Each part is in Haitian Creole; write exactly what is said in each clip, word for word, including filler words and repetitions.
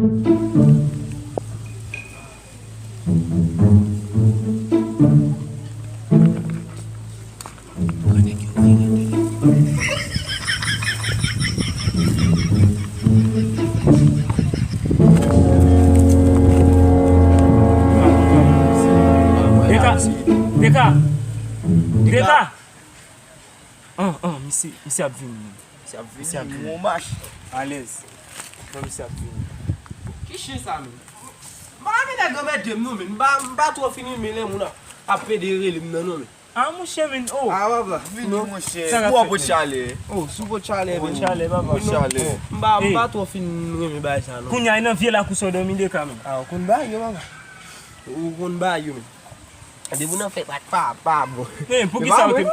Deka! Deka! Deka! An, an, misye, misye ap vini. Misye ap vini, misye ap vini. Alèz. Non, misye ap vini. Ki chen sa, menm? M pa renmen nèg anmède m non, menm. M pa, m pa twò fin renmen lè moun ap, ap pede rele m nan non, menm. A, monchè, menm, oh. A, papa. Vini, monchè. Sa k ap fèt, menm? Ou ap pot chalè. Oh, sou pot chalè, menm. Pot chalè, papa. Pot chalè. M pa, m pa twò fin renmen bagay sa non. Kounye a, e nan vye lakou sa w dòmi, Deka, menm? A, ou konn bagay yo, papa. Ou konn bagay yo, menm. Depi w nan fè pa, pa, pa bon. Men, poukisa ou te,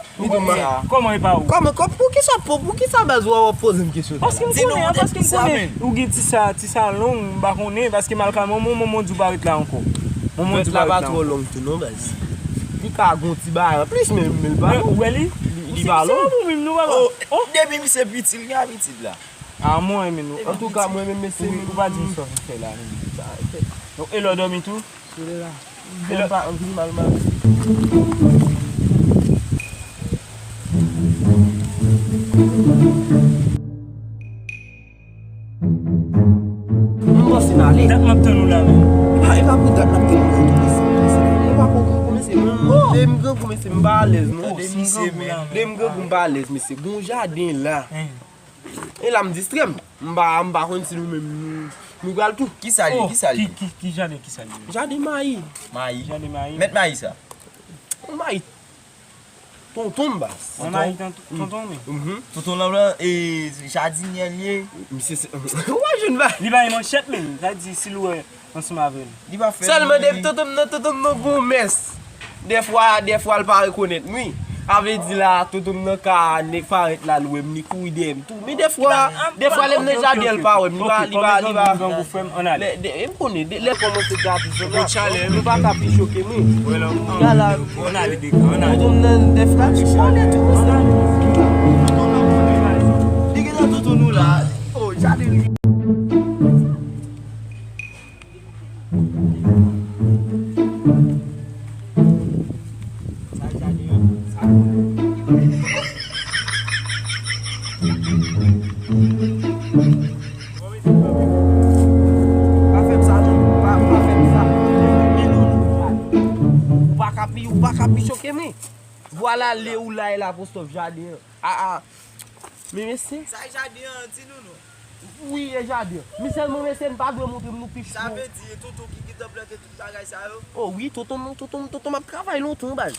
kòman e pa ou? Kòman, kòman, poukisa, pou, poukisa baz ou ap poze m kesyon sa la? Paske m konnen, paske m konnen ou gen ti sa, ti sa long, m pa konnen, paske m al ka manman, manman di w pa ret la ankò. Manman di w pa ret la ankò. Dwèt la pa twò long tou non, baz. Li ka gon ti bagay anplis, men, men l pa long. Ou wè li? Li, li pa long. Se ou menm non, papa. Oh, depi misye piti, li abitid la. A, mwen renmen nou. Antouka, mwen menm, mesye, ou pa di m sa w vin fè la, menm. Donk, e lè w dòmi tou? Sou lè la. Vin pa, vin mal, mal. M panse n ale. Dat m ap tann ou la, menm. A, e pa pou dat n ap tann ou la, tou, mesye. Mwen pa ko grangou, mesye. Mwen, de m grangou, mesye, m pa alèz, non. De m grangou, m pa alèz, mesye. Gon jaden la. E la m distrè m. M pa, m pa konn si nou menm nou, nou pral tou. Kisa l ye? Oh, kisa l ye? Ki, ki, ki jaden, kisa l ye? Jaden mayi. Mayi? Jaden mayi. Mèt mayi sa? Yon mayi tonton m baz. Yon mayi tonton, tonton men. Mhm. Tonton lan lan, e, jadinyè l ye. Misye se, ou pa jwenn ba. Li bay manchèt menm. Sa di si l wè ansanm avè l. Sèlman depi tonton m nan, tonton m nan gon mès. Dèfwa, dèfwa l pa rekonèt m, wi. A vle di la, tonton m nan ka nèk parèt la, l wè m, li kouri dèyè m tou. Men dèfwa, dèfwa lè m nan jaden an, l pa wè m, li pa, li pa, li pa. Lè, lè, e m konnen, lè, lè l kòmanse gade zòn la, nou pa ka pi choke m, wi. Gala, tonton m nan dèfwa, li konnen tou, wi. Li gen nan tonton nou la. Oh, jaden li. Sa jaden an, sa. Pa fè m sa non, pa, pa fè m sa. Ou pa ka pi, ou pa ka pi choke m. Vwala le ou la e la pou stòp jaden an. A, a. Men mesye. Sa e jaden an, di nou non. Wi, e jaden. Men sèlman mesye, n pa dwe montre m nou pich. Sa vle di, e tonton ki gentan plante tout bagay sa yo? Oh wi, tonton, tonton, tonton m ap travay lontan, baz.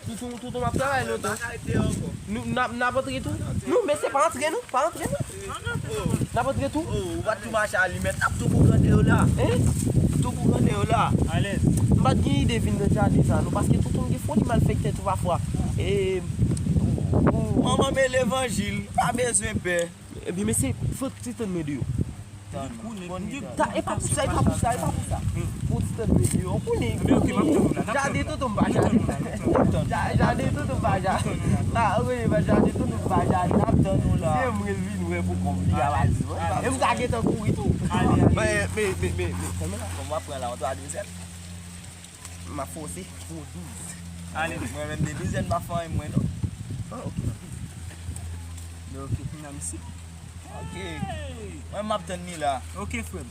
Tonton, tonton m ap travay lontan. Nou, n ap, n ap antre tou. Non, mesye, pa antre non, pa antre non. N ap antre tou. Oh, ou pa t tou mache alimèt, n ap tou boukante yo la. Hein? Tou boukante yo la. Alèz. M pa t gen ide vin nan jaden sa non, paske tonton m gen foli malfektè tou pafwa. E, manman m e levanjil, pa bezwen pè. Ebyen, mesye, fò ti tann mwen deyò. Ta, e pa pou sa, e pa pou sa, e pa pou sa. Fò ti tann mwen deyò. Ou konnen, ou konnen. Jaden tonton m pa jaden. Ja-, jaden tonton m pa jaden. A, ou konnen, jaden tonton m pa jaden. N ap tann ou la. Se mwen l vin wè pou kòm li a pa di mwen. E m ta gentan kouri tou. Men, men, men, men, men, kòman la, kòman w ap pran la, yon twa dezèn? M ap fòse pou douz. Ale. Mwen menm de douz èd m pa fè anyen mwen non. Ah, ok. Men ok, kounye a misye. Ok. Mwen m ap tann li la. Ok, frè m.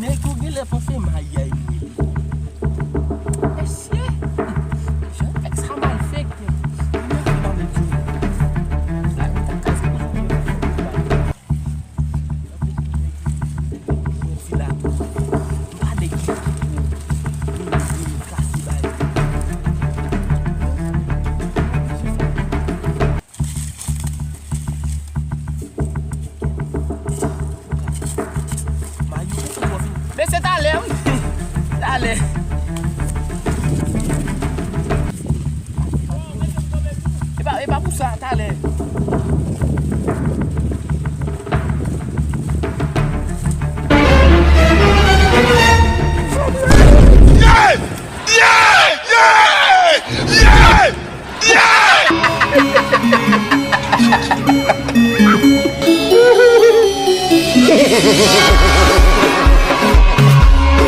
Nèg yo genlè panse m ayay mwen. Mesye, jan nèg sa mal fèt. Men se talè, wi.